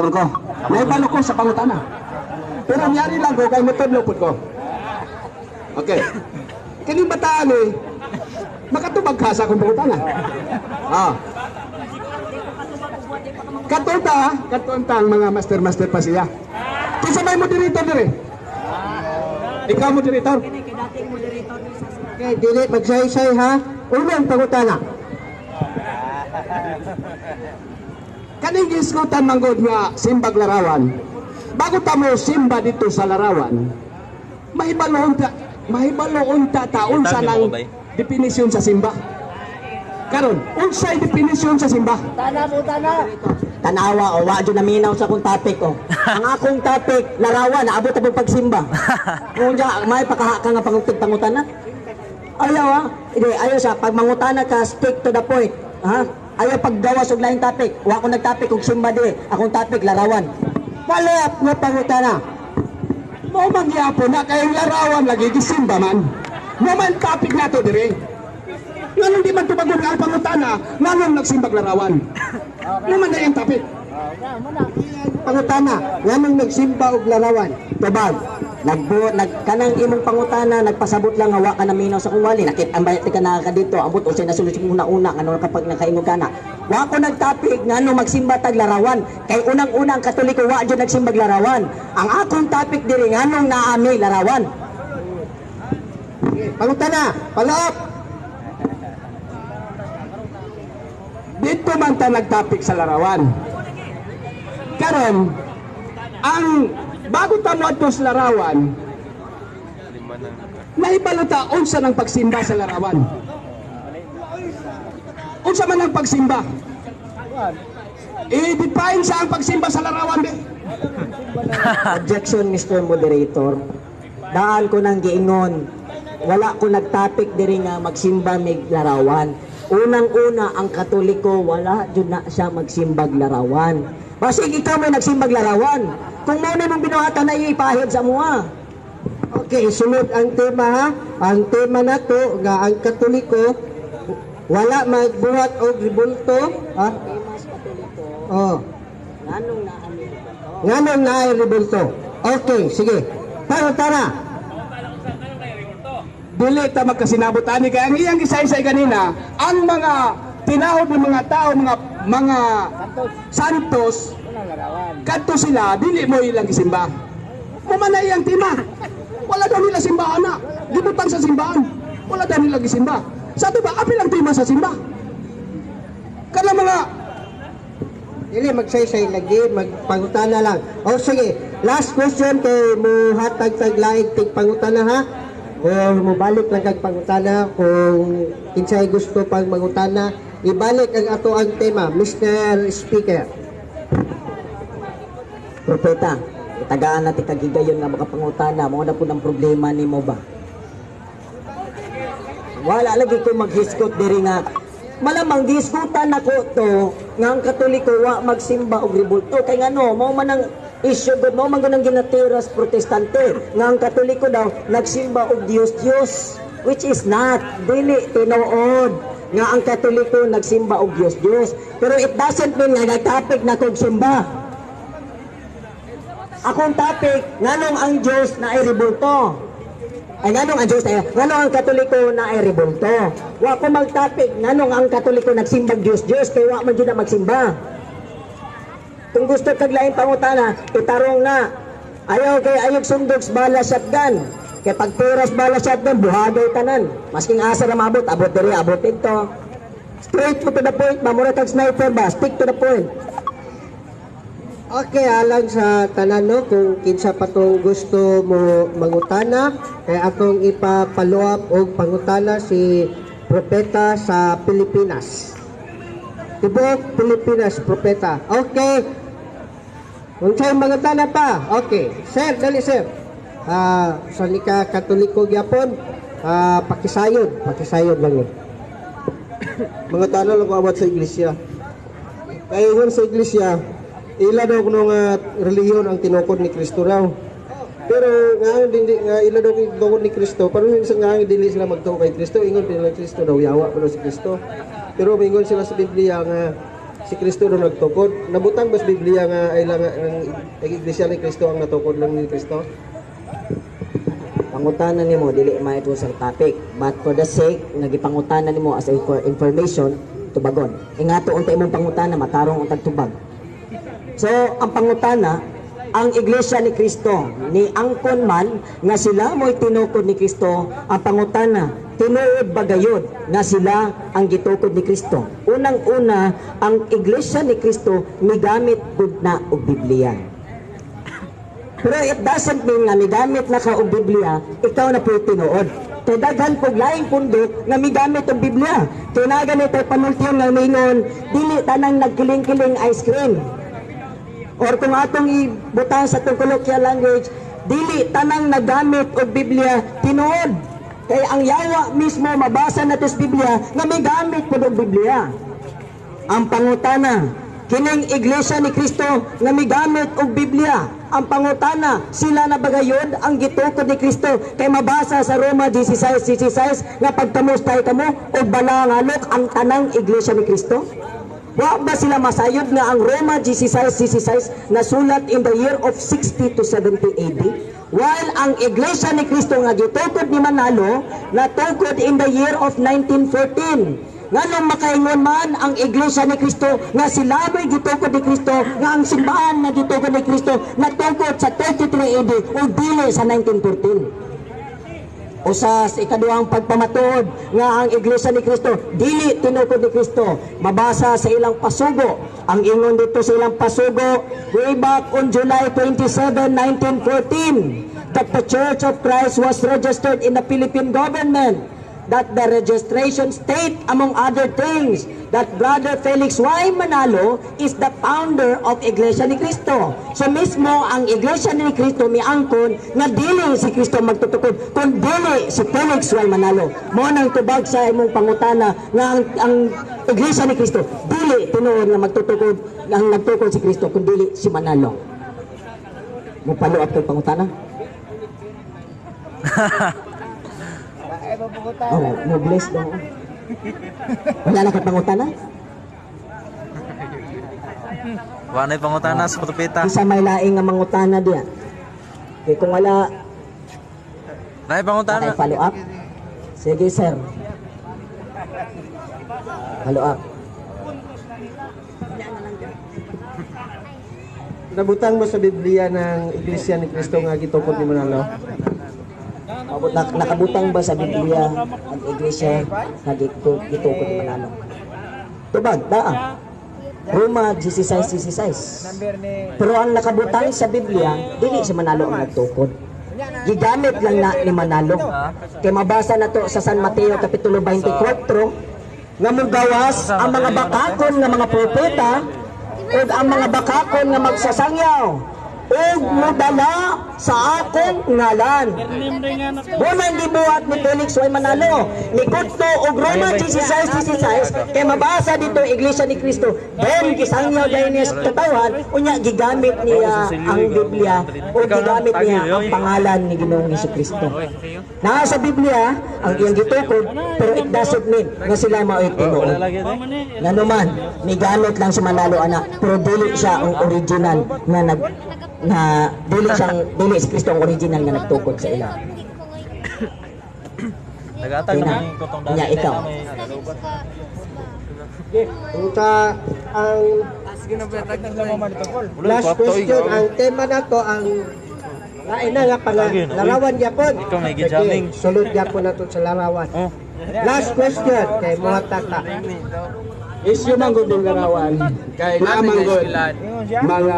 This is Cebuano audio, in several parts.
Ko. Nahibalo ko sa pangutana. Pero niyari lang ko kay mutudlo pud ko. Okay. Kining bataan eh, makatubag ka sa akong pangutana. Ah. Katunta, katunta ang mga master-master pa siya. Kinsa may moderator dire? Ikaw, moderator? Okay, dili magsaysay ha. Unang pangutana. Kaning gisgutan manggod nga simbag larawan. Bago ta mo simba dito sa larawan, mahibaloon ta ta unsa Interview nang mo ba, eh? definisyon sa simba. Karon, unsay definisyon sa simba? Tanawa o, wa jud naminaw sa akong topic o. Ang akong topic, larawan, naabot ako pagsimba. Kung diya, may pakaha ka nga pangutig pangutana. Ayaw ha, hindi, ayaw sa pag mangutana ka, stick to the point. Ha? Ayaw paggawas og laing topic. Wa ko nag-topic og simba di. Akong topic, larawan. Follow up nga pangutana. Mao man gyapon na kay larawan lagi gisimba man. Mao man topic nato dire. Nganong di man tubagon ang pangutana, nganong nagsimbag larawan? Mao man na yung topic. Pangutana, nganong nagsimba og larawan? Tubag. Nagbu nag kanang imong pangutana nagpasabot lang nga wa ka naminaw sa kung wali nakit ang bayat ka na ka dito ambot unsay nasulod sa una-una ngano kapag nakaingon ka na wa ko nagtopic ngano magsimba tag larawan, kay unang-una ang Katoliko wa jud nagsimbag larawan. Ang akong topic diri, nganong naami larawan. Pangutana, follow up. Dito man ta nagtopic sa larawan. Karon, ang bago ta moadto sa larawan, nahibalo ta unsa nang pagsimba sa larawan. Unsa man ang pagsimba? I-define sa ang pagsimba sa larawan be. Objection, Mr. Moderator. Daan ko nang giingon. Wala ko nagtopic diri nga magsimba mig larawan. Unang-una, ang Katoliko wala jud na siya magsimbag larawan. Basig ikaw may nagsimbag larawan. Kung mao na imong binuhatan na ipahid sa mua. Okay, sunod ang tema ha. Ang tema nato nga ang Katoliko wala magbuhat og rebulto, ha? Oh. Nganong naami? Nganong naay rebulto? Okay, sige. Tara, tara. Dili ta magkasinabot ani kay ang iyang gisaysay kanina, ang mga tinahod ng mga tao, mga santos, kadto sila dili mo ilang gisimba. Mo man na iyang tema. Wala daw nila simbahan na. Gibutang sa simbahan. Wala daw nila gisimba. Sa ato ba, apil ang tema sa simba. Kana mga Dili magsaysay lagi, magpangutana lang. O sige, last question kay muhatag tag laig tig pangutana ha. Or mubalik lang kag pangutana kung kinsay gusto pang mangutana, ibalik ang ato ang tema, Mr. Speaker. Propeta, itagaan natin kagigayon nga makapangutana, mao na pud ang problema nimo ba? Wala lagi ko maghisgot diri nga malamang gisgutan nako to nga ang Katoliko wa magsimba og rebulto, kay ngano mao man ang issue gud, mao man gud ang ginatiras Protestante nga ang Katoliko daw nagsimba og Dios Dios, which is not, dili tinuod nga ang Katoliko nagsimba og Dios Dios, pero it doesn't mean nga nagtopic na kog simba. Akong topic, nganong ang Diyos na ay rebulto. Ay, nganong ang Diyos na nganong ang Katoliko na ay rebulto. Wa ko mag-topic nganong ang Katoliko nagsimbag Diyos Diyos kay wa man jud na magsimba. Kung gusto kag laing pangutana, itarong na. Ayaw kay ayog sundog sa bala shotgun. Kay pagtiras bala shotgun, buhagay tanan. Masking asa ra maabot, abot diri, abot dito. Straight to the point ba, mura kag sniper ba, stick to the point. Okay, alang sa tanan no, kung kinsa pa tong gusto mo mangutana, kay atong ipa-follow up og pangutana si propeta sa Pilipinas. Tibuok Pilipinas, propeta. Okay. Kung sa'yo mangutana pa, okay. Sir, dali sir. Ah, sa ni ka Katoliko gyapon, ah, pakisayod, pakisayod lang yun. Mga tanong lang ko about sa iglesia. Kaya ingon sa iglesia, ila daw kuno nga relihiyon ang tinukod ni Kristo raw. Pero nga dili nga ila daw tinukod ni Kristo, pero minsan nga dili sila magtuo kay Kristo, ingon nila Kristo daw yawa pero si Kristo. Pero mingon sila sa Biblia nga si Kristo daw nagtukod. Nabutang ba sa Biblia nga ay lang ang Iglesia ni Kristo ang natukod lang ni Kristo? Pangutana nimo dili man ito sa topic, but for the sake nga gipangutana nimo as a for information, tubagon. Ingato unta imong pangutana, matarong untag tubag. So, ang pangutana, ang Iglesia ni Kristo ni angkon man nga sila mo'y tinukod ni Kristo, ang pangutana, tinuod ba gayod nga sila ang gitukod ni Kristo? Unang-una, ang Iglesia ni Kristo migamit pud na og Biblia. Pero it doesn't mean nga migamit na ka og Biblia, ikaw na po tinuod. Kay daghan pog laing pundok nga migamit og Biblia. Kay naa gani tay panultiyon nga mingon, dili tanang nagkiling-kiling ice cream. Or kung atong ibutang sa atong colloquial language, dili tanang nagamit og Biblia tinuod. Kay ang yawa mismo mabasa nato sa Biblia nga migamit pud og Biblia. Ang pangutana, kining Iglesia ni Kristo nga migamit og Biblia. Ang pangutana, sila na bagayod ang gitukod ni Kristo? Kay mabasa sa Roma 16:16 nga pagkamustay kamo og balangalok ang tanang Iglesia ni Kristo. Wa ba sila masayod nga ang Roma 16:16 nasulat in the year of 60 to 70 AD? While ang Iglesia ni Kristo nga gitukod ni Manalo natukod in the year of 1914. Nganong makaingon man ang Iglesia ni Kristo nga sila mo'y gitukod ni Kristo, nga ang simbahan nga gitukod ni Kristo natukod sa 33 AD o dili sa 1914? Usa sa ikaduhang pagpamatuod nga ang Iglesia ni Kristo dili tinukod ni Kristo, mabasa sa ilang pasugo. Ang ingon dito sa ilang pasugo way back on July 27, 1914, that the Church of Christ was registered in the Philippine government, that the registration state, among other things, that Brother Felix Y. Manalo is the founder of Iglesia ni Cristo. So mismo ang Iglesia ni Cristo miangkon nga dili si Cristo magtutukod kun dili si Felix Y. Manalo. Mo nang tubag sa imong pangutana nga ang Iglesia ni Cristo dili tinuod nga magtutukod, ang nagtukod si Cristo kun dili si Manalo. Mo follow up kay pangutana? Oh, mo bless daw. Wala na kay pangutana? Wa na pangutana sa propeta. Isa may laing nga mangutana diya. Kay kung wala, Naay pangutana. kay follow up. Sige, sir. Follow up. Nabutang mo sa Biblia ng Iglesia ni Kristo nga gitukod ni Manalo? Nakabutang ba sa Biblia ang Iglesia nga gitukod ni Manalo? Tubag, daa. Roma 16:16. Pero ang nakabutang sa Biblia, dili si Manalo ang nagtukod. Gigamit lang na ni Manalo. Kay mabasa na to sa San Mateo Kapitulo 24, nga mugawas ang mga bakakon nga mga propeta ug ang mga bakakon nga magsasangyaw ug modala sa akong ngalan. Muna ang gibuhat ni Felix Y. Manalo. Ni Kutto og Roma 16:16 kay mabasa dito Iglesia ni Cristo. Then gisangyaw dahil niya sa katawhan, unya gigamit niya ang Biblia o gigamit niya ang pangalan ni Ginoong Kristo. Naa sa Biblia ang iyang gitukod, pero it doesn't mean nga sila mao'y tinuod. Ngano man, migamit lang si Manalo ana, pero dili siya ang original nga nag na dili siyang dili si Kristo ang original nga nagtukod sa ila. Nagatag Ina. naman kutong Nya, ikaw. Unta ang last question, ang tema na to ang lain na nga pala, larawan gyapon. Ikaw may gijamming. Sige, sulod gyapon nato sa larawan. Oh. Last question kay mga tata. Isyu man gud ning larawan kay naman gud mga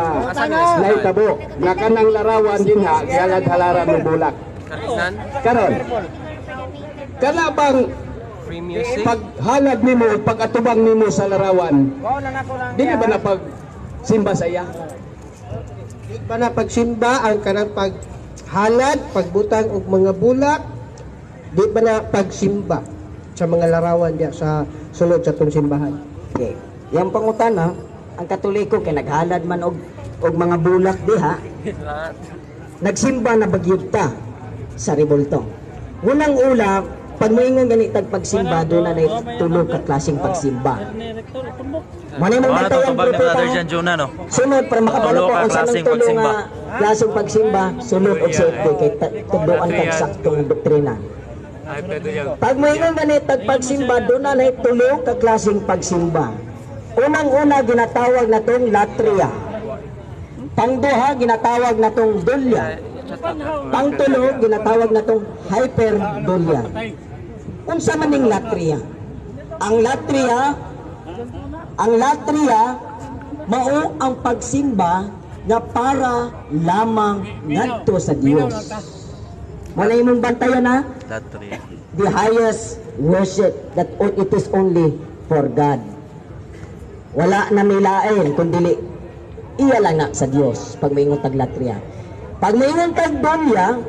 nahitabo nga kanang larawan dinha gihalad-halaran ng bulak. Karon, kana bang paghalad nimo, pag-atubang nimo sa larawan, dili ba na pagsimba sa iya? Di ba na pagsimba ang kanang paghalad, pagbutang og mga bulak, di ba na pagsimba sa mga larawan diya sa sulod sa tong simbahan? Okay. Yang pangutana, ang Katoliko kay naghalad man og mga bulak diha. Nagsimba na bagyud ta sa rebulto. Unang ula, Pag moingon gani tag pagsimba, doon na tulo ka klaseng pagsimba. Mo na imong Ano to bantayan, tubag ni propeta. Brother Jan Juna, no? Sunod para makabalo Tulo ko ka kung saan ang klaseng tulo pagsimba. nga klaseng pagsimba, sunod og safety kay tuduan kag saktong doktrina. Pag moingon gani tag pagsimba, doon na tulo ka klaseng pagsimba. Unang-una ginatawag na tong latria. Pangduha ginatawag na tong dulya. Pangtulo ginatawag na tong hyperdulya. Unsa man ning latria? Ang latria mao ang pagsimba nga para lamang ngadto sa Dios. Mo na imong bantayan ha, Latria. the highest worship that it is only for God. Wala na may lain kundi iya lang na sa Dios pag maingon tag latria. Pag maingon tag dulya,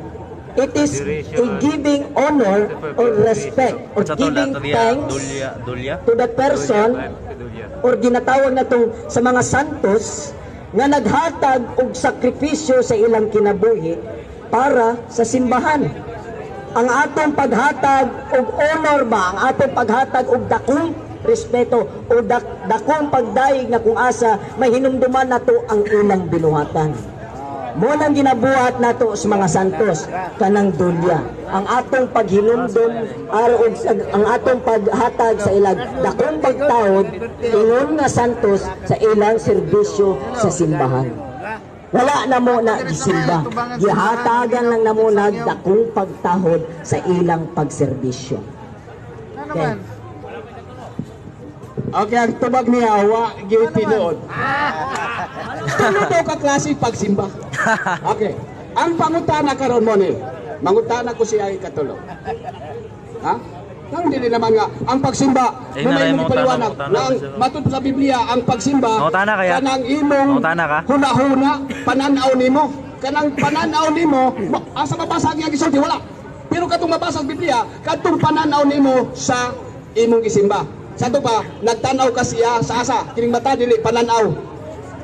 it is a giving honor or respect or Sa to giving latria, thanks dulya, dulya. to the person or ginatawag na tong sa mga santos nga naghatag og sakripisyo sa ilang kinabuhi para sa simbahan. Ang atong paghatag og honor ba, ang atong paghatag og dakong respeto o dakong pagdayeg na kung asa may hinumduman nato ang ilang binuhatan. Mo nang ginabuhat nato sa mga santos kanang dulya. Ang atong paghinumdum og ang atong paghatag sa ilang dakong pagtahod ingon nga santos sa ilang serbisyo sa simbahan. Wala na mo na gisimba. Gihatagan lang na mo na dakong pagtahod sa ilang pagserbisyo. Okay. Okay, ang tubag niya, wa gyud tinuod. Tulo daw ka klase pagsimba. Okay. Ang pangutana karon mo ni, mangutana ko siya ikatulo. Ha? Nang dili naman nga ang pagsimba, Eh, mo may naray, imong mangutana, ipaliwanag mangutana na ang ko siya. matud sa Biblia ang pagsimba Mangutana kaya? kanang imong Mangutana ka? hunahuna, pananaw nimo, kanang pananaw nimo, asa mabasa ang iyang gisulti wala. Pero katong mabasa sa Biblia, katong pananaw nimo sa imong gisimba. Sa ato pa, nagtanaw ka siya sa asa, kining mata dili pananaw.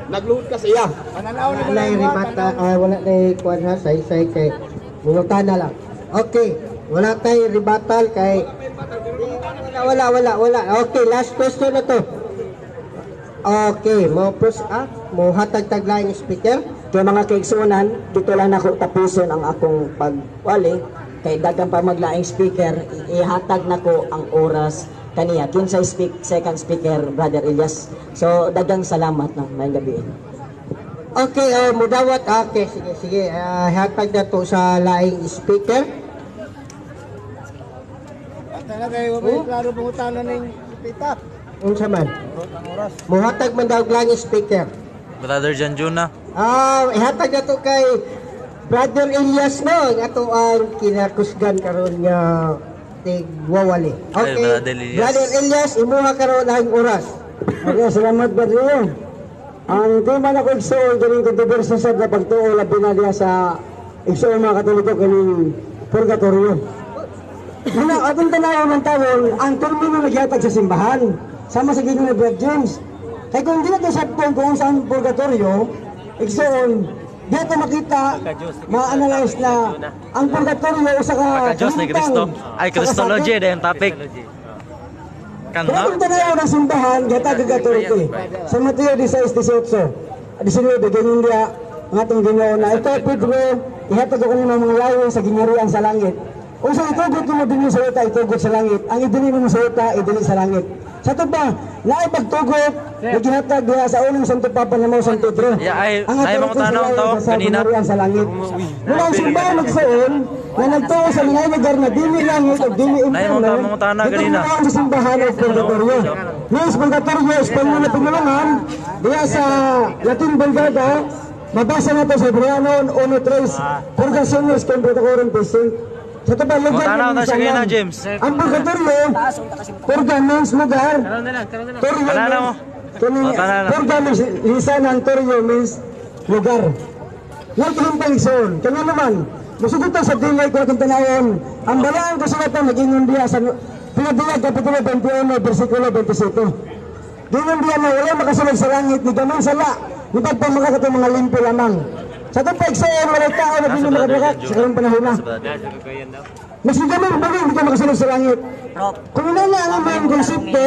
Nagluhod ka siya. Wala na rebata, ah, wala na kuan ha, say-say kay mangutana lang. Okay, wala tay rebuttal kay wala wala wala wala. Okay, last question na to. Okay, mo pros ah, mo hatag taglaing speaker. Kaya mga kaigsunan, dito lang nako tapuson ang akong pagwali. Kay dagan pa maglaing speaker, ihatag nako ang oras kaniya. Kinsay second speaker, Brother Elias. So dagang salamat no, maayong gabi. Okay, mudawat. Okay, sige sige. Ah, hatag na to sa laing speaker. Kayo, klaro pangutana ning pita. Unsa man? Muhatag man daw og laing speaker. Brother Jan Juna. Ah, ihatag na to kay Brother Elias no, ang ato ang kinakusgan karon nga tigwawali. Ay, Okay. Brother Elias. Brother Elias, imuha karon ang oras. Okay, salamat Brother Leo. Ang tema na ko igsoon kining kontrobersiya sad na pagtuo labi na diha sa igsoon mga Katoliko kining purgatorio. Muna atong tanaw ng tawon, ang termino naghatag sa simbahan sama sa giingon ni Brad James. Kay kung di na sabton kung saan purgatorio, igsoon di ato makita, ma-analyze na ang purgatorio usa ka Pagka Diyos ni Kristo. kahimtang Ay, sa Christology, kasakit. dahil topic. Kaya Kano? kung tanaw ng simbahan, gatag og authority. Sa Mateo 16:18, 19, ganyan diya ang atong Ginoo na ikaw Pedro, ihatag ko kanimo mga lawin sa gingharian sa langit. Unsa itugot nimo dinhi sa yuta, itugot sa langit. Ang idili nimo sa yuta, idili sa langit. Sa ato pa, naay pagtugot na gihatag diha sa unang Santo Papa na mao San Pedro. Yeah, ay, Ang ay, authority mga tanong sa to, langit sa kanina. gingharian sa langit. Mula ang simbahan nagsuon na nagtuo sa mga lugar na dili langit o dili Nay, mga impyerno. mga tana ganina. Dito sa simbahan of Purgatorio. Yes, Purgatorio, Espanyol na pinulungan, diya sa Latin Vulgata, mabasa nato sa Hebreano 1.3, Purgationis cum Purgatorum Present. Sa ito ba, lugar Mga tanaw ng na siya minsanan. ganina, James. Ang Purgatorio, Purga means lugar, Torrio Tara na mo. means, Oh, tara na. Purga means lisanan, Torrio means lugar. Yan kalimpang igsoon. Kanya naman, musugot sa dili ko atong tanawon, ang balaan kasulatan nag-ingon diya sa Pinadiyag Kapitulo 21, versikulo 27. Gingon diya na wala makasulod sa langit, ni gamay sala, ni pagpa makakatong mga limpi lamang. Sa itong paigsoon, walay tao na Nasa dili Brother makabakak Jan sa karong panahon na. Sa Brother. Mas gamay bagay hindi ka makasulod sa langit. Prop. Kung wala na ang among konsepto,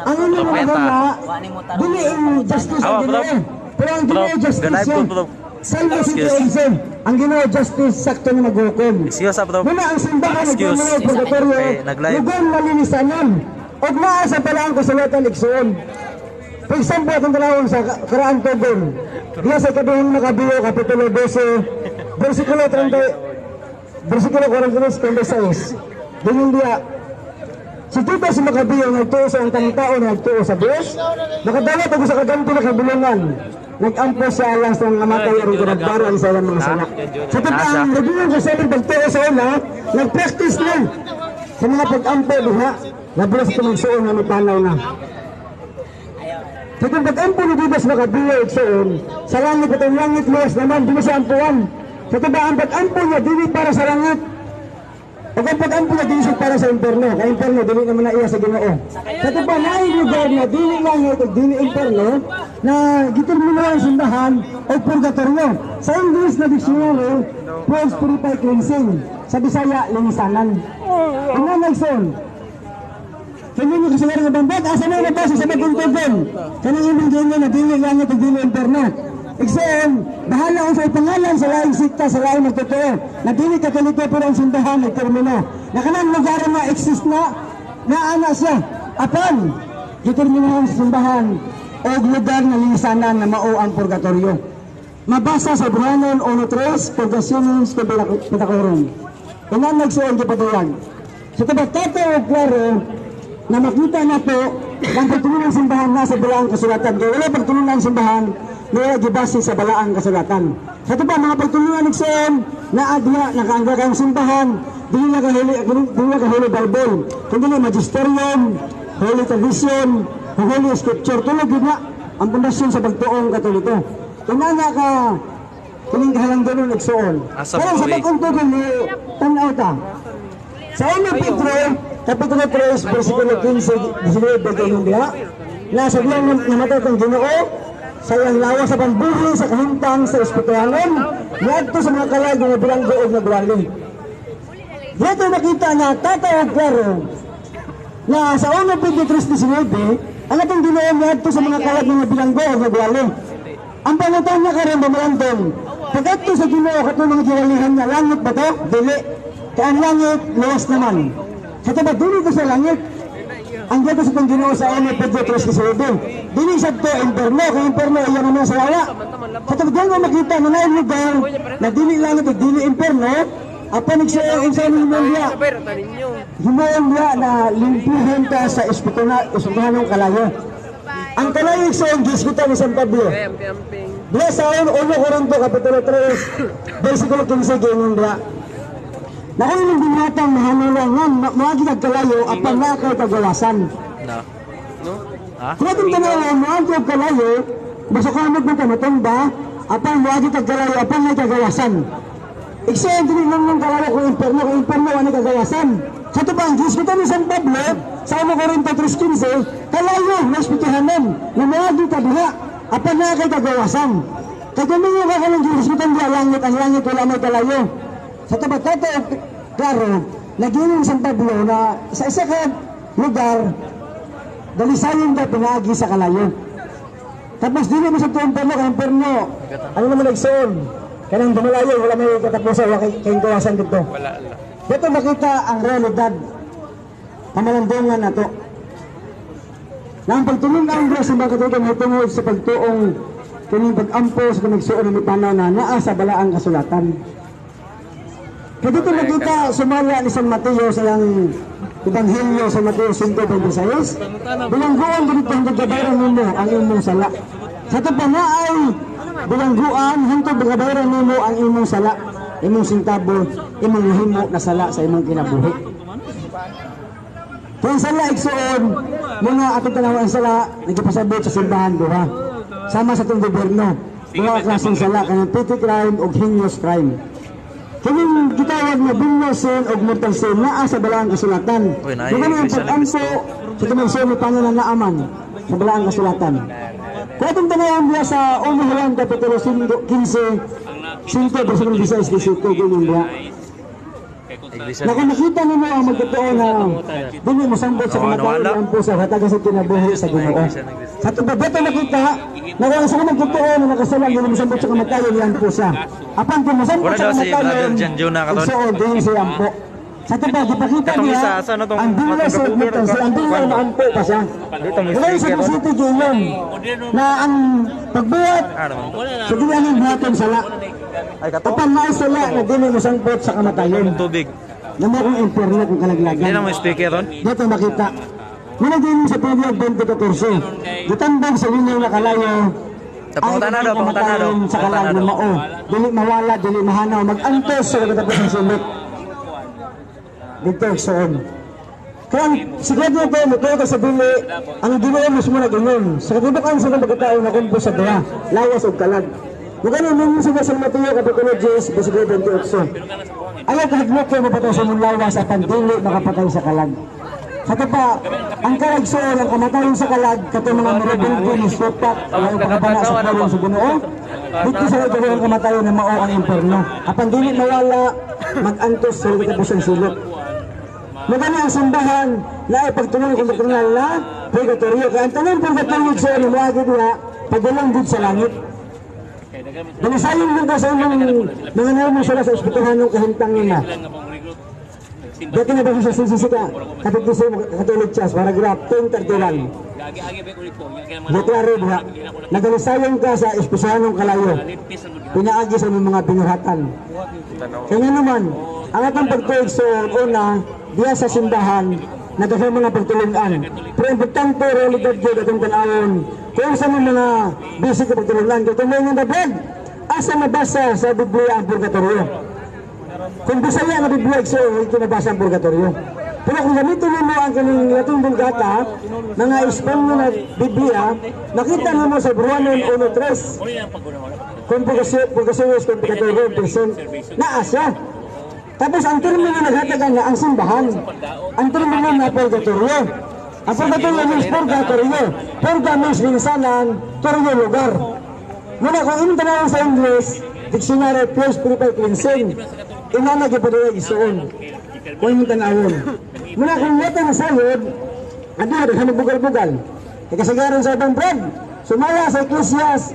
ang inyong mga Propeta. gana, dili ang justice ang Awa, Ginoo. prop. Pero ang Ginoo Prop, justice ganay siya. po, prop. Salvo si Excuse. Exen. Ang Ginoo justice sakto na maghukom. Excuse, ah, prop. Muna ang simbahan Excuse. nagmamuna og purgatorio, Okay, nag-live. lugar na linisanan. Og naa sa balaang kasulatan igsuon. For example, atong tanawon sa Karaan Tugon. Diya sa ikaduhang Makabiyo, Kapitulo 12, versikulo 30, versikulo 43, 36. Ganyan diya, si Tito si Makabiyo nagtuo sa ang tao na nagtuo sa Diyos, nakadawat og sa kaganti na kabulungan. Nag-ampo siya alang sa mga matay aron kanagbaran sa ilang mga sala. Sa Nasa. totoo, ang ko sa pagtuo sa una, nag-practice na sa mga pag-ampo diha, nabulas ito magsuon nga mipanaw na. Sa itong pag-ampo ni Didas Makabiyo igsuon, sa langit itong langit luwas naman, di mo siya ampuan. Sa ito ba ang pag-ampo niya, dili para sa langit. O kung pag-ampo niya, dili siya para sa imperno. Kaya imperno, dili naman na iya sa Ginoo. Sa ito ba, naay lugar na dili langit o dili imperno, na gitermino ang simbahan o purgatorio. Sa English na dictionary, purge, purify, cleansing. Sa Bisaya, linisanan. Ano nagson? Kanya nyo kasi nga bambag, asa na nabasa sa bagong tugon. Kanang imong ganyan na dili langit o dili imperno. Igsoon, bahala ko sa ipangalan sa laing sikta, sa laing magtotoo. Na dili Katoliko pero ang simbahan nagtermino. Na kanang lugar na exist na, naana siya. Apan, determinahan sa simbahan o lugar na linisanan na mao ang purgatorio. Mabasa sa Bruhanon 1.3, Purgationis Pitacorum. Inan nagsuon gipaduyag. Sa tabat o klaro, na makita na po ang pagtulong ng simbahan na sa balaang kasulatan. Kaya wala pagtulong ng simbahan na wala gibase sa balaang kasulatan. Sa ito ba, mga pagtulungan ng CM, na adya, nakaangga kang simbahan, dili na kahuli, dili na kahuli Bible, kundi na magisterium, holy tradition, holy scripture. Tulog yun na ang pundasyon sa pagtuong Katoliko. Inana ka, kining kahalangdanon nagsuon. Asa Pero sa ba, uy? bagong tugon ni tanaw ta. Sa 1 Pedro, Kapitulo 3, versikulo 15, 19, kayong diha, na sa diyang namatay kang Ginoo, sa iyang lawa sa pambuhi sa kahimtang sa espirituhanon, niadto sa mga kalag nga bilanggo og nagwali. Dito makita na tataw klaro na sa 1 Pedro 3:19, ang atong Ginoo niadto sa mga kalag nga bilanggo og nagwali. Ang pangutan niya karon bumalandong, pagkadto sa Ginoo katong mga giwalihan niya, langit ba to? Dili. Kaya ang langit luwas naman. Sa taba dili to sa langit. Ang dito sa itong Ginoo sa 1 Pedro 3:19. Dili sa to imperno, kay imperno iya naman sa lawa. Sa taba doon mo makita na naay lugar na dili langit ug dili imperno, apan nagsiya unsa ni himuon diya. Himuon diya na limpihin ka sa espirituhanong kalayo. Ang kalayo sa gisgutan ni San Pablo. Diya sa 1 Corinto Kapitulo 3, versikulo 15 giingon diya. Naku yung binatang mahanulangan, moagi kag kalayo apan naa kay kagawasan. Na. Ha? Kung atong tanawan, moagi og kalayo, basta kamot mo ka matumba, apan moagi kag kalayo, apan naa kagawasan. Igsoon dili lang ng kalayo kung imperno wala kagawasan. Sa ito ba ang gisgutan ni San Pablo sa 1 Corinto 3:15, kalayo na espirituhanon, na moagi ka diha, apan naa kay kagawasan. Kay kung minyo ka kanang gisgutan diha langit, ang langit wala may kalayo. Sa tabat tato, klaro, nagiling San Pablo na sa isa ka lugar, dalisayon ka pinaagi sa kalayo. Tapos dili mo sa tuong perno, kay perno, ano naman nagsuon? Kanang dumalayo, wala may katapusan, wala kay kawasan dito. Wala lang. Dito makita ang realidad, kamalandungan na to. Na ang pagtulong ang Diyos sa mga Katoliko may tungod sa pagtuong kining pag-ampo sa kamigsuon ng mipanaw na naa sa balaang kasulatan. Kaya dito makita sumala ni San Mateo sa iyang Ebanghelyo sa Mateo 5:26, bilangguan ganito hangtod kabayaran nimo ang imong sala. Sa ito pa na ay bilangguan hangtod kabayaran nimo ang imong sala, imong sintabo, imong nahimo na sala sa imong kinabuhi. Kung sala igsuon, muna atong tanaw ang sala, nagipasabot sa simbahan duha. Sama sa itong gobyerno, duha klaseng sala, kanang petty crime o heinous crime. Kining gitawag na venial sin o mortal sin naa sa balaang kasulatan. Uy, naay Kung ano ang Iglesia ni pag-ampo sa tumagsuon ni Panginoon na naaman sa balaang kasulatan. Kung atong tanawon diya sa 1 Juan Kapitulo 15, 5, versikulo 16, 17, ganyan diya. Iglesia. Na kung makita nimo ang magtotoo na dili mo sambot sa Oo, kamatayon nawala. ang puso hatagan sa kinabuhi sa Ginoo. Iglesia ng Kristo. Sa tubod dito nakita na kung sa magtotoo na nakasala dili mo sambot sa kamatayon yan po siya. Apan kung mosambot Wala sa daw si kamatayon, Brother Jan Jonah katon. igsoon dili siya ampo. Sa tubod gipakita Katong niya isa, asa na tong- ang dila katong sa kabuker, admittance, ang dila kwan ba? na ampo pa siya. Dito may Wala sa speaker, no? City Giyon na ang pagbuhat Ano man to? sa dili ang buhaton sala. Ay kato. Apan naay sala na dili mo sangpot sa kamatayon. Tubig. Namo kong impyerno kung kalaglagan. Hindi na mo speaker ron. Dito makita. Muna din sa period 2014. Gitambag sa lingaw na kalayo. Pangutana daw, pangutana daw. Sa kalag Pangutana na daw. mao. Dili mawala, dili mahanaw. Mag-antos sa katapos ng sulok. Dito, igsoon. Kaya ang sikreto nito, mutuo ka sa dili, ang Ginoo mismo nag-ingon. Sa katibukan sa itong pagkatao na kumpo sa duha, lawas o kalag. Mukha na nung sa San Mateo, Kapitulo 10, versikulo 28. Ayaw kahadlok kayo mapatay sa mong lawas at ang dili makapatay sa kalag. Sa ito pa, ang karagsoon, ang kamatayon sa kalag, kato mga mirabelko ni Supak, ang pagkabana sa pulong sa Ginoo, dito sa ito ang kamatayon na mao ang imperno. Apan dili mawala, mag-antos sa katapusan sulok. Magani ang simbahan na ay pagtulong kung doktrinal na purgatorio. Kaya ang tanong purgatorio sa inyo, mga diha, pagulang gud sa langit. Dalisayon mo ka sa imong mga naroon sila sa ospitalan ng kahintang nila. Dati na ba sa CCC ka? Kapit sa Catholic Church, paragraph 1031. Deklaro diha, nagalisayon ka sa espesyalong kalayo. Pinaagi sa imong mga binuhatan. Kaya naman, ang atong pagtuig sa una, diya sa simbahan, nagkasama mga pagtulungan. Pero importante, realidad yun atong tanawon. Kung sa mga basic na pagtulungan, kung tumingin na bread, asa mabasa sa Biblia ang purgatorio? Kung Bisaya na Biblia, so hindi nabasa ang purgatorio. Pero kung gamitin mo ang kaning Latin Vulgata, mga Espanyol na Biblia, nakita nimo sa Bruanon 1.3. Kung purgatorio, kung purgatorio, present, naa siya. Tapos ang termino naghatagan na ang simbahan. Ang termino na purgatorio. Ang purgatorio means purgatorio. Purga means linsanan, toryo lugar. Muna kung imong tanawon sa English, dictionary pure spiritual cleansing. Inana gyud padayag isuon. Kung imong tanawon. Muna kung wala na sayod, adto daghan bugal-bugal. Ikasagaran sa ibang bread. Sumaya sa Ecclesias,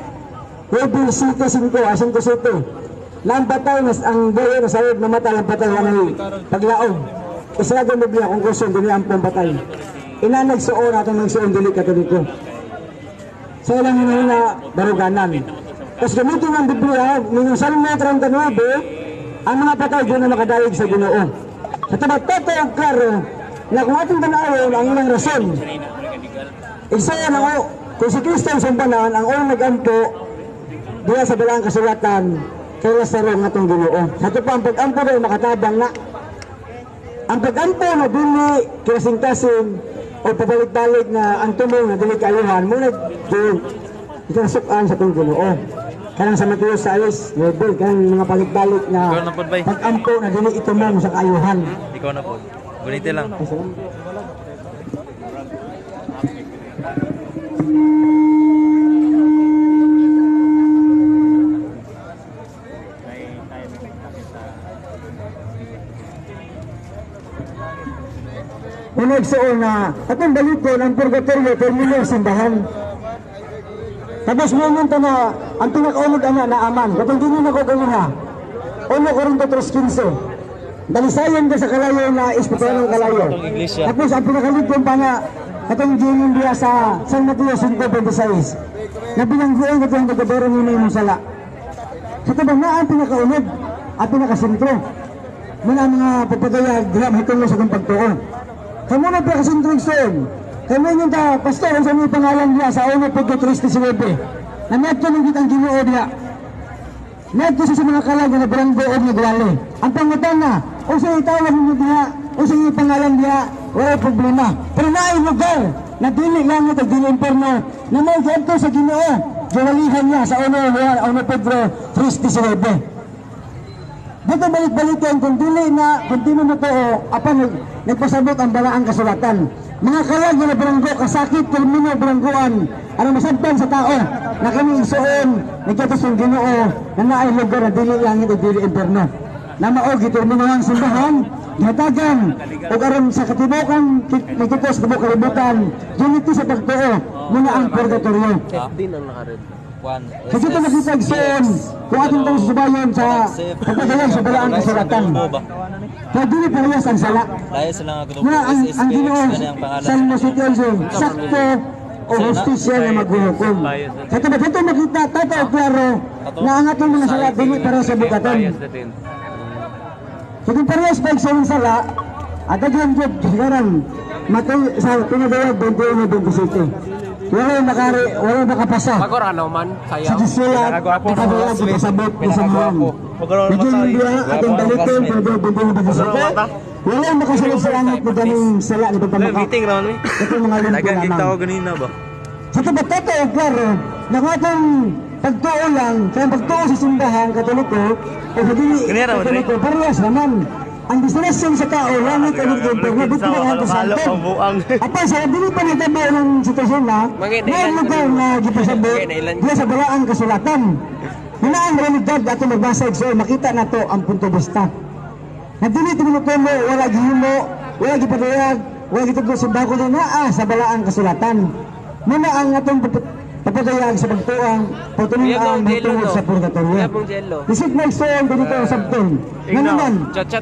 Hebrew 5:5, 5:7. Na ang patay, ang buhay na sayod, namatay ang patay, walay paglaog. Isa ang Biblia, kung gusto, dili ang pong patay. Inanag sa ora, itong nagsuon, dili Katoliko. Sa ilang hinahina, baruganan. Tapos gamitin ang Biblia, minung Salmo 39, ang mga patay doon na makadayeg sa Ginoo. Sa tabat, totoo, klaro, na kung ating tanawin ang ilang rason, isa yan ang, kung si Kristo ang sumbanan, ang unang nag-ampo, diya sa balaang kasulatan, kay Lazaro nga itong Ginoo. Sa ito pa, ang pag-ampo daw makatabang na. Ang pag-ampo na dili kasing-kasing o pabalik-balik na ang tumong na dili kaayuhan, muna doon ikinasukan sa itong Ginoo. Kanang sa Mateo 6, level, kanang mga balik-balik na Ikaw na po, bay. pag-ampo na dili itumong sa kaayuhan. Ikaw na po. Gunite lang. Unag sa una, atong balikon ang purgatorio, termino ang simbahan. Tapos ngayon ta na, ang pinakaunod ana na aman, katong dinin ako kanina, 1 Corinto 3:15. Dalisayon ka sa kalayo na espiritual ng kalayo. Tapos ang pinakaligton pa nga, katong dinin diya sa San Mateo 5:26, na binangguan katong kagabero ni imong sala. Sa tabang na ang pinakaunod, ang pinakasentro. Muna ang mga pagpadayag, diha mahitungo sa itong pagtuo. Kamu na pinakasentro igsoon. Kamu yung ta, pastor, ang sa mga pangalan niya sa 1 Pedro 3:19. Na nadto nang ang Ginoo diha. Nadto siya sa mga kalag na baranggo og nagwali. Ang pangutana, unsa itawag ninyo diha, unsa yung pangalan diha, wala problema. Pero naay lugar na dili langit ug dili imperno na may giadto sa Ginoo, giwalihan niya sa 1 Pedro 3:19. Dito balik-balikan kung dili na kung di mo motoo apan nagpasabot ang balaang kasulatan. Mga kalag nga baranggo kasakit termino baranggoan ang masabtan sa tao na kami igsuon nagkatos ng Ginoo na naay lugar na dili langit ug dili imperno. Na mao gitermino ang simbahan Gihatagan og aron sa katibukan magtupos sa tibuok kalibutan, unity sa pagtuo muna ang purgatorio. Kasi ito makita igsoon kung atong tang susubayon sa pagpadayon sa balaang kasulatan. Kaya dili parehas ang sala. Muna ang Ginoo sa Nositianso, sakto o hustisya nga maghuhukom. Sa ito dito makita totoo klaro na ang atong mga sala dili para sa bukatan. So kung parehas pa igsoon ang sala, at daghan jud sigaran matay sa pinadayag 21-27. Wala makari, wala makapasa. Pagorano man, Sa sayaw. gisulat, pagkadayag ipasabot ni sa mga. Naging biya atong baliton pinadayag 21-27. Wala makasulod sa langit na ganing sala ni pagpamaka. Ito mga limpo Daghang lamang. tao ganina ba? Sa ito ba totoo, klaro, na kung atong pagtuo lang, kaya pagtuo sa simbahan, Katoliko, o sa dili Katoliko, parehas naman. Ang destinasyon sa tao, langit ang impyerno, dito na ang santo. Apan sa dili pa natabo ng sitwasyon na, may lugar na gipasabot, diya sa balaang kasulatan. Muna ang realidad ato magbasa, so makita na to ang punto basta. Na dili tinutumo, wala gihimo, wala gipadayag, wala gitudlo sa bako na naa sa balaang kasulatan. Muna ang atong papadayag sa pagtuang, pagtunuan mahitungod sa purgatorio. Isip na igsoon dito ang sabton. Ngayon,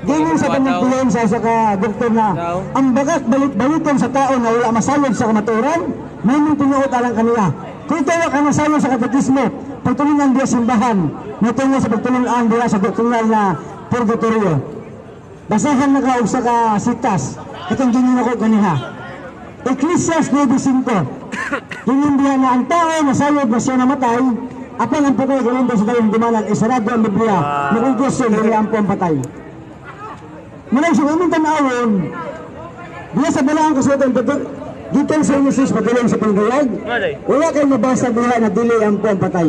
ganyan sa panagpilon sa isa ka doktor na ang bagak balit-baliton sa tao na wala masalod sa kamatuoran, may mong tinuot alang kanila. Kung ito ka masalod sa katekismo, pagtulunan diya simbahan, natungo sa pagtulunan diya sa doktrinal na purgatorio. Basahan na ka og sa ka sitas, itong ganyan ako ganiha. Ecclesiastes 9:5. Ganyan diya na ang tao nasayod na siya namatay, apan ang patay ganun daw sa tayong dumanan, isarado ang Biblia, nakonklusyon, dili ang ang patay. Muna sa aming tanawon, diya sa balaang kasulatan, gikan sa Jesus padulong sa pangdayag, wala kay mabasa diha na dili ang ang patay.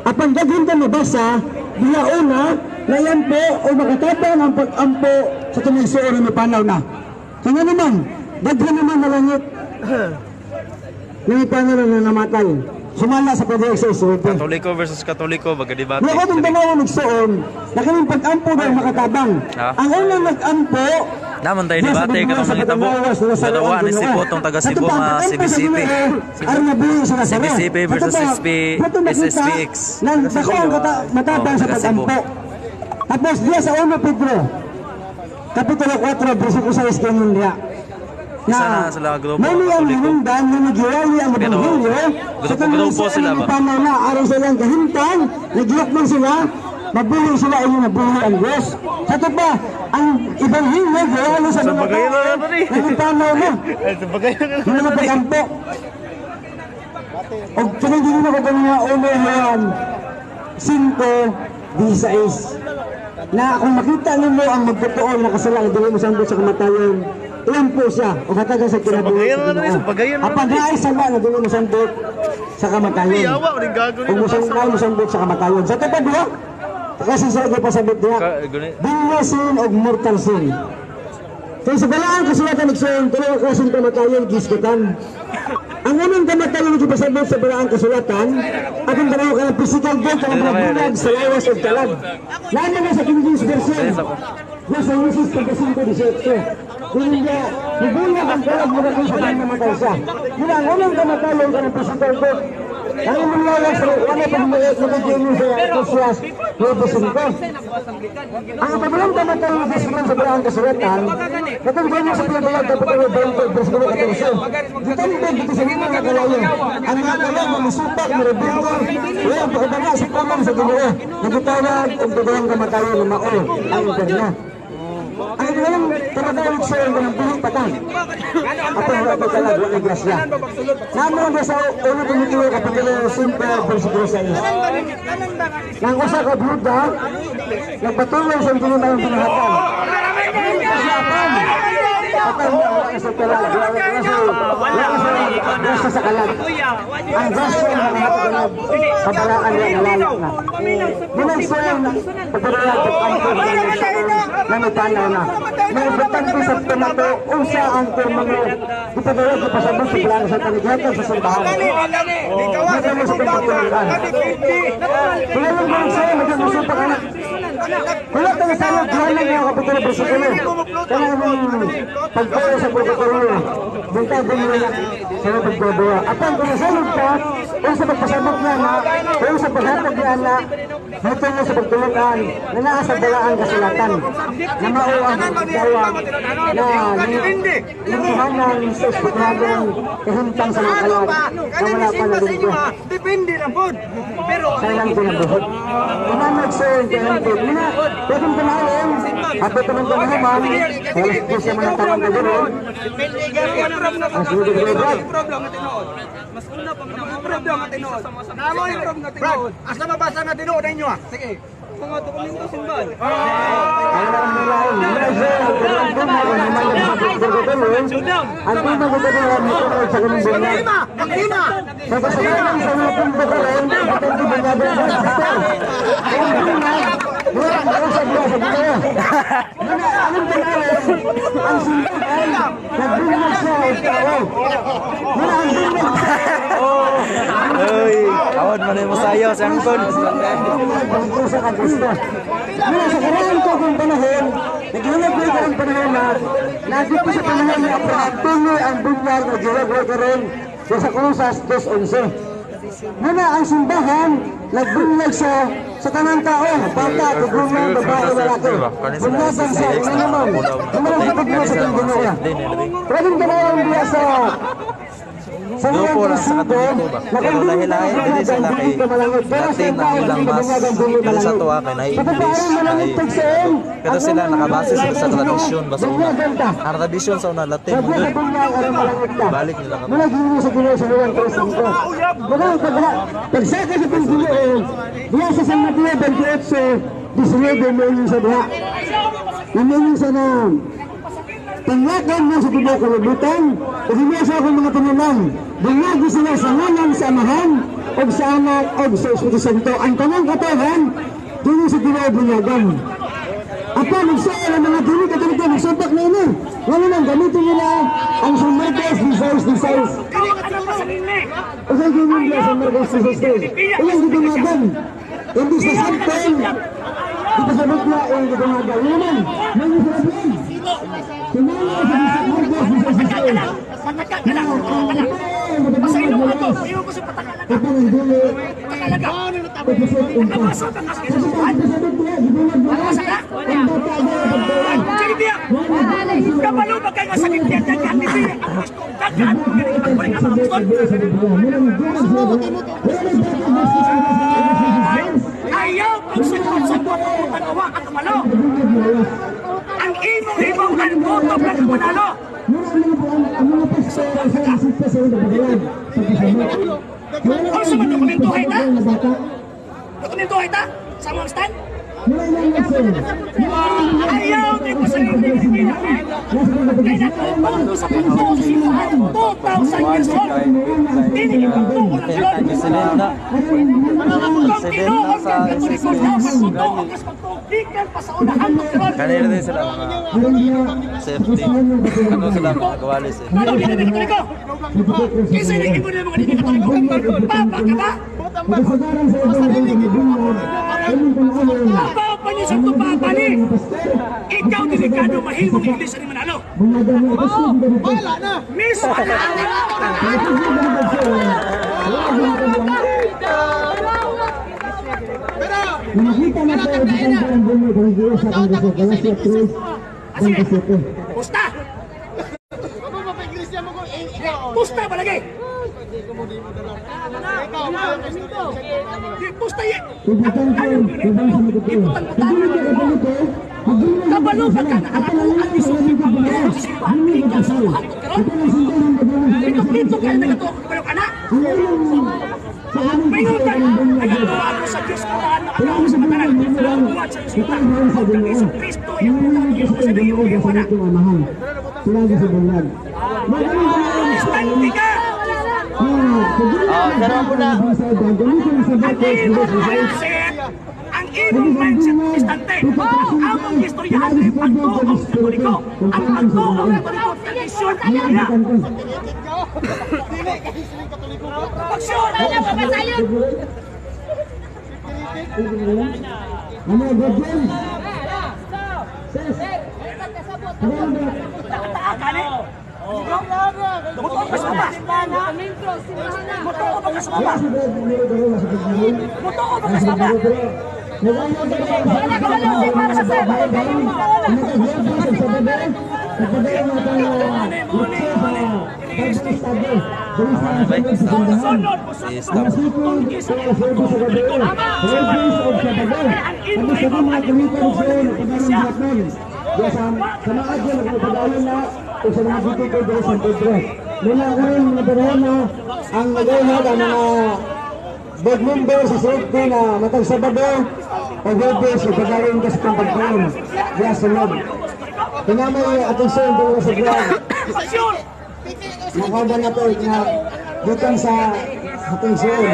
Apan daghan ka mabasa, diha una, na yan po o makatabang ang pag-ampo sa tumigsuon na mipanaw na. Kaya naman, daghan naman na langit, nangipanaw na namatay. Sumala sa pagdayag sa Israel. Katoliko versus Katoliko, baga-debate. Kaya kung tanaw nagsuon, na kaming pag-ampo daw makatabang. Ang unang nag-ampo, Naman tayo debate katong nangitabo. Dalawa ni Cebu tong taga Cebu nga CBCP. CBCP versus SP SSPX. Dako ang matabang sa pag-ampo. Tapos diya sa 1 Pedro, Kapitulo 4, versikulo 6 ganyan diya. Isa na sila grupo May ang hinungdan nga nagiwali ang ebanghelyo sa grupo sila ba? Panaw na aron sa ilang kahimtang, nagyok man sila, mabuhi sila inyong nabuhi ang Diyos. Sa ito pa, ang ebanghelyo giwali sa mga tao nagpanaw na. Yung mga pag-ampo. O kinigin na ko kanina, uno yan, 5:16. Na kung makita ninyo ang magtotoo na kasala na dili mo sambot sa kamatayon, ilan po siya o katagan sa kinabuhi sa Ginoo. Apan naay sala na dili mo sambot sa kamatayon. Kung musambot sa kamatayon. Sa tapad diha, kasi sa pasabot diha, venial sin o mortal sin. Kaya sa balaang kasulatan igsoon, tulo ka klaseng kamatayon gisgutan. Ang unang kamatayon na ipasabot sa balaang kasulatan, atong tanaw ka ng physical death ang mga bulag sa lawas o talag. Lalo na sa King James Version, nasa Jesus 35:18. Kung hindi, nibulag ang talag muna kung sa kanya namatay siya. Muna ang unang kamatayon ka ng physical death, ang imong lawas wala pang magiging sa Ecclesiastes 9:5. Ang ikabalong kamatayon na gisgutan sa balaang kasulatan, katong ganyan sa pinadayag Kapitulo 20, versikulo 14. Gitambog dito sa mga kalayo. Ang mga kalayo mamasupak, marebelde, wala pagkabanga sa pamang sa Ginoo. Nagitawag og dugang kamatayon na mao ang impyerno. Ang ikabalong kamatayon sa iyong ng buhi patay. Ato wala pa talag, wala grasya. Naman na sa 1 Timoteo Kapitulo 5, versikulo 6. Nang usa ka byuda, nagpatuloy sa Ginoo ng binahatan. Patay na wala sa talag, wala sa sa kalag. Ang grasya ng mga hatalag, kabalaan na nalalak na. Munang siyang pagpadayag pag-ampo na may tanaw na. May importante sa tomato, unsa ang termino, ipadayag ipasabot sa plano sa tanigatan sa simbahan. Nagamo sa pagpatuloy. Wala lang bang sa'yo, nagamo sa pag-anak. Wala Katong sa Juan nga kapitulo bersikulo. Kanang pagtuo sa purgatorio. Buntag nila sa pagduwa. Apan kung nasulod ka, o sa pagpasabot niya na, o sa paghatag niya na, mutungo sa pagtulunan, na naa sa balaang kasulatan, na mao ang dawag na limuhanan sa espiritualong kahimtang sa mga kalat na wala pa nalingko. Depende lang po. Pero Sa ilang kinabuhot. Inanag sa iyong Mina, pwedeng tanawin, at ito ng tanaman, alas 10 sa mga tamang gagawin. Ang sunod na gagawin. problem nga tinuod. Mas una pa man ang problem nga tinuod. Namo yung problem nga tinuod. Asa mabasa nga tinuod ninyo ah? Sige. Mga dokumento simbahan. Ang ang nilain, nila siya, ang tunay, ang naman ang pagkakatuloy, ang tunay katuloy, ang mutunod sa ganung bunyag. Maklima! Sa kasalanan sa mga pagkakatuloy, ang tunay bunyag ang pastor. Ang bunyag, wala ang usap niya sa Ginoo. Muna, anong tanawin, ang simbahan, nagbunyag siya og tao. Muna, ang bunyag Uy, awad man mo sayo sa angkon. sa Kristo. Muna, sa karaan ko kung panahon, naghihulog ko ang panahon na nandito sa panahon ni Abraham, tungoy ang bunyag na giwagwag ka rin sa Colosas 2:11. Muna, ang simbahan, nagbunyag siya sa tanang tao, bata, tigulang, babae, lalaki. Bunyagan siya, una naman. Muna, ang kapag sa itong Ginoo. Pwedeng ganayon diya sa Grupo lang sa Katoliko ba? Pero lahi-lahi dili sila kay Latin ang ilang mas dili sa tuwa kay na English na pero sila nakabase sila sa tradisyon ba sa una. Ang tradisyon sa una Latin mo dun. Balik nila ka. Mula ginoo sa Ginoo sa Juan 3:5. Mula pagsaka sa itong Ginoo, diya sa San Mateo 28:19 mo sa diha. Ingon sa na Tanglakan mo sa tibuok kalibutan, ug hindi sa akong mga tinunan. Bunyagi sila sa ngalan sa Amahan, ug sa Anak, ug sa Espiritu Santo. Ang tanang katawhan, dili sa Ginoo bunyagan. Apan, nagsayo ang mga dili Katoliko, nagsuntok na ini. Ngano nang gamitin nila ang San Marcos 16:16. O sa gawin nila San Marcos 16:16. Ilang gidungagan. Imbis na sample, ipasabot na ilang gidungagan. Yun naman, may sinabihin. Tinala sa San Marcos 16:16. Kabalo ba kayo nga sa Biblia daghan ni Biblia ang apostol daghan ang mga apostol. Ayaw pagsagot-sagot ang tanawa at kamalo. Ang imong hibaw ang boto lang manalo. Unsa man dokumentohay ta? Dokumentohay ta? Sa mga stand? Ayaw ni ko sa Biblia. Kaya natumbang ko sa pagtuo sa simbahan 2,000 years old. Dili ipagtuo ng Lord. President na. Kung President na tinuod sa kang Katoliko dapat mutuo ka sa pagtuo gikan pa sa unahan ng Lord. Kanila din sila mga safety. Ano sila mga gawalis eh. Ano dili ni Katoliko? Kinsa ni imo na mga dili Katoliko? Papa ka ba? Papa pa niyo sa papa ni. Ikaw delikado mahimong iglesia ni Manalo. Miss Nakita na po ang bunyag ng Diyos sa Galatia 3:27. Pusta! Pusta ba lagi? Pusta ye! Kabalo ba ka nakatuo ang isip sa simbahan gikan sa unahan ng karon? Pito-pito kayo nagatuo kabalo ka na? Mayon ka, nagatuo ako sa Diyos Amahan na ako sa matanan. Buhat sa Diyos Ug kang Hesus Kristo iyang buhat Ginoo sa iyong wala. Istante ka! Ang imong mindset, ang imong mindset istante. Among istoryahan ay pagtuong Katoliko. Ang pagtuong Katoliko, tradisyon nila. Pagsyon! Ano, God Nakataa ka ni. Mutuo ka sa baba. Mutuo ba ka sa baba? Mutuo ba ka sa baba? Sunod mo sa Si Staff. tunggi sa pagtuo Katoliko. Ang imong ingon ang imong tuo ng Iglesia. Muna karon mga panahon na ang nagayhag ang mga board member sa CFP na matag Sabado o Huwebes o pagayon ka sa itong pagkaon diya sa loob. Kinamay atensyon dito sa ground. Pasyon! Nakauban na to nga gikan sa atensyon.